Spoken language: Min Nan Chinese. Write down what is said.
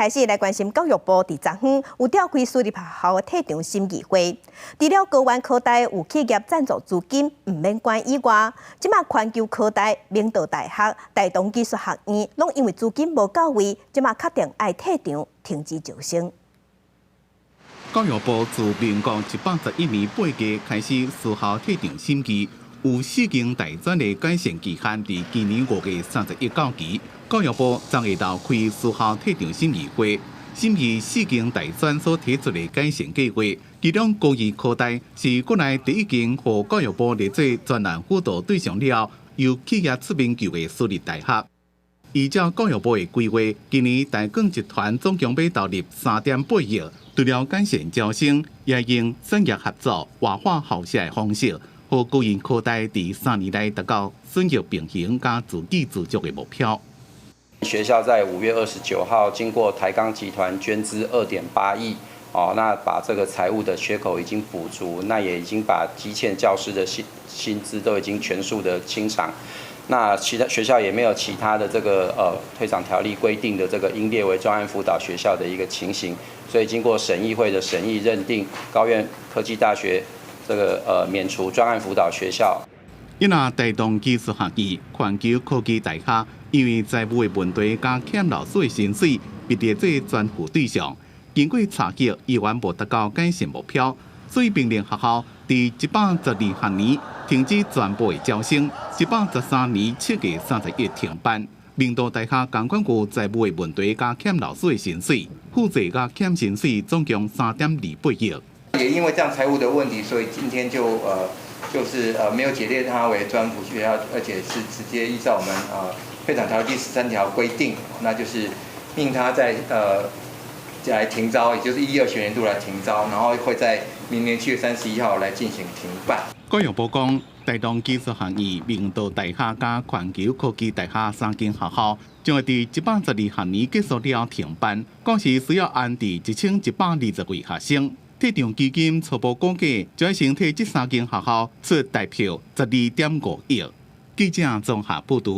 開始來關心教育部佇昨昏有召開私立學校退場審議會，除了高苑科大有企業贊助資金毋免關以外，這馬環球科大、明道大學、大同技術學院攏因為資金無到位，這馬確定愛退場停止招生。教育部自民國111年8月開始私校退場審議，有四間大專的改善期限佇今年5月31到期。教育部昨下晝開私校退場審議會，審議四間大專所提出的改善計劃。其中高苑科大是國內第一間予教育部列做專案輔導對象了，由企業出面救的私立大學。依照教育部的規劃，今年大港集團總共欲投入3.8億，除了改善招生，也用產業合作、活化校舍的方式，予高苑科大佇3年內達到損益平衡佮自給自足的目標。學校在5月29號經過台鋼集團捐資2.8億，哦，那把這個財務的缺口已經補足，那也已經把積欠教師的薪資都已經全數的清償。那其他學校也沒有其他的這個退場條例規定的這個應列為專案輔導學校的一個情形，所以經過審議會的審議認定，高苑科技大學這個免除專案輔導學校。伊若大同技術學院、環球科技大學，因為財務的問題佮欠老師的薪水，被列做專輔對象。經過查核，依然無達到改善目標，所以命令學校佇112學年停止全部的招生，113年7月31停辦。明道大學仝款有財務的問題佮欠老師的薪水，負債佮欠薪水總共3.28億。也因為這樣財務的問題，所以今天就就是沒有解列它為專輔學校，而且是直接依照我們退場條例第13條規定，那就是命他在來停招，也就是12學年度來停招，然後會在明年7月31號來進行停辦。教育部講，大同技術學院、明道大學佮環球科技大學三間學校，將會佇112學年結束了停辦，到時需要安置1120位學生。退場基金初步估計，將先替這三間學校出台票12.5億。記者綜合報導。